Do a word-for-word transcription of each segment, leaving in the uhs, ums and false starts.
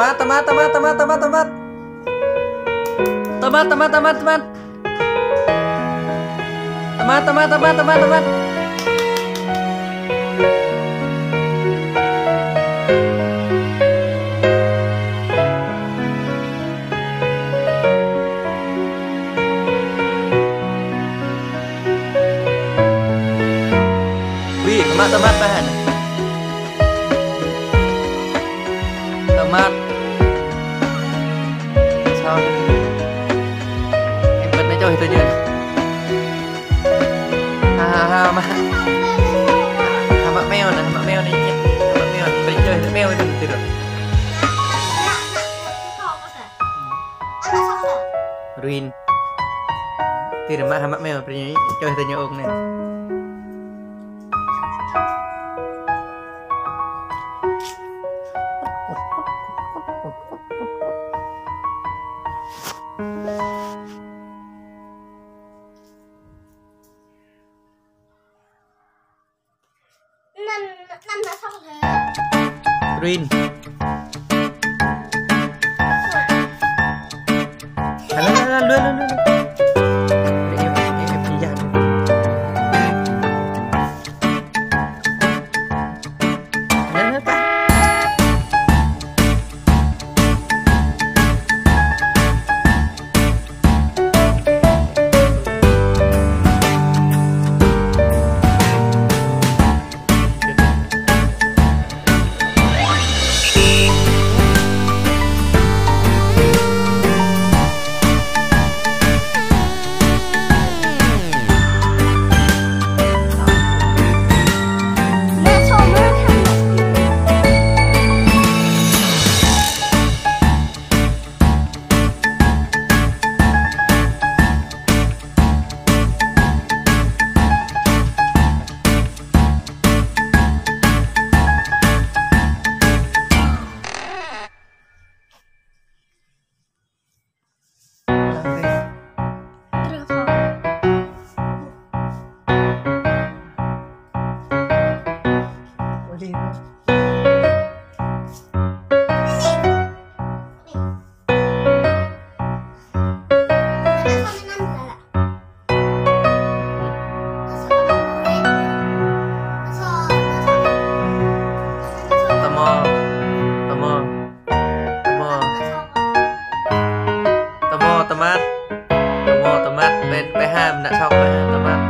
Tomat, tomat, tomat, tomat, tomat. Tomat, tomat, tomat, tomat. Tomat, tomat, tomat, tomat, tomat. Wih, tomat, tomat, tahan. Tomat. Sao? Em bật nó cho tôi chứ. Ha, ha, ha, mà. Ha, mă meo nè, ha, mă meo nè, ha, mă meo nè. Bật cho tôi meo nè, tôi rồi. Ruin. Tui rơmă hơmă meo, brơi ñu čuh tơ ñu ôk anai. Năm, năm là sao thế? Green. Alah, alah, alah, alah, alah. Em, em, em, em, em. Alah, alah, alah. Tơmo, tơmo, tơmo. Tơmo, tơmăt. Tơmo, tơmăt. Pĕ, pĕ ham, nă sŏk, pĕ ham, tơmăt.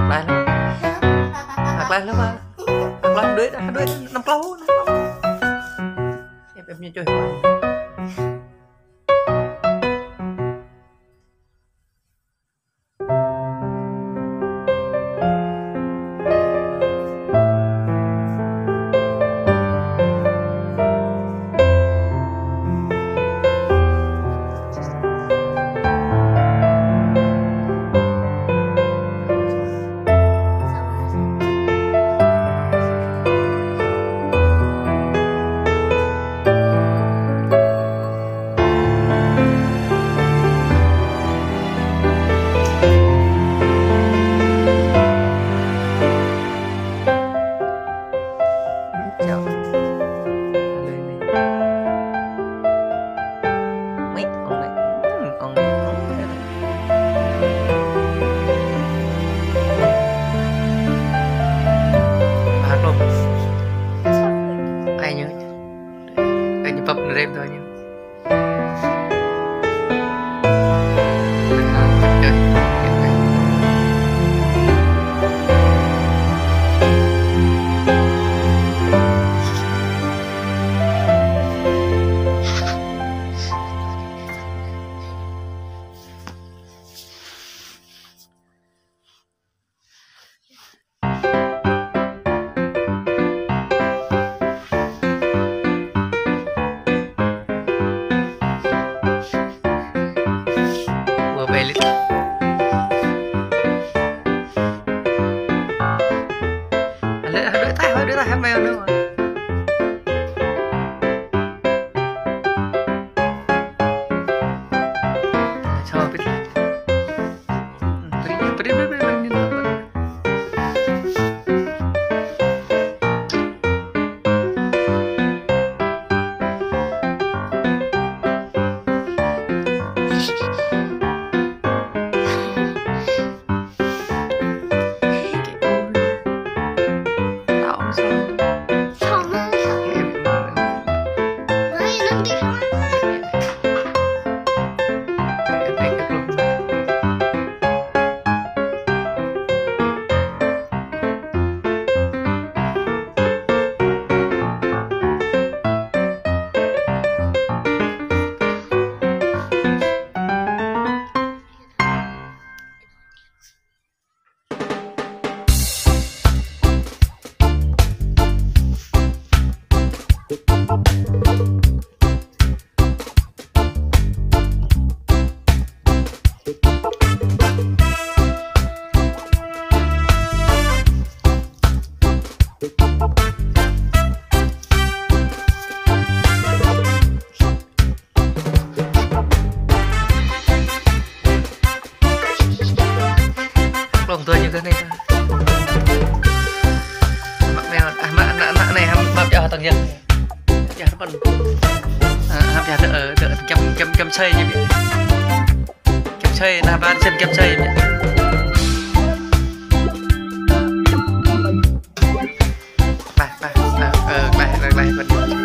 Klaih lơ̆m. Hă, klaih lơ̆m, hă. Hă, klaih đuaĭ, hă, đuaĭ, năm klâo, năm klâo. Em, em ñu čuh. Chào. Alo ini. Mik, ong mik. Hmm, ong mik, ong mik. Bahar lo. Ai ñu. Ai ñu pap ngerem tuh ñu. Tăng yang. Ya, depan. Ah, ah, biar ada, eh, ada, jam, jam, jam saya je, biar. Jam saya, nah, baru jam, jam saya, biar. Bah, bah, bah, eh, bah, bah, bah, bah.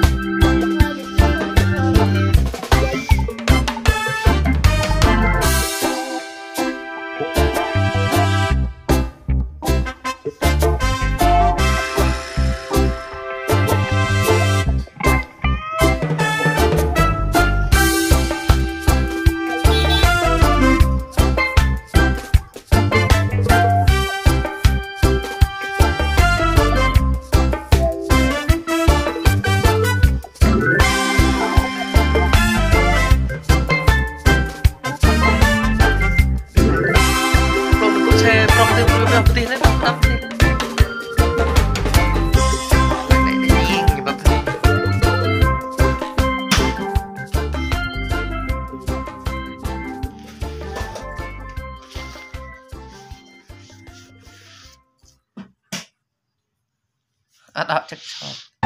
Ăt ăt ček čok.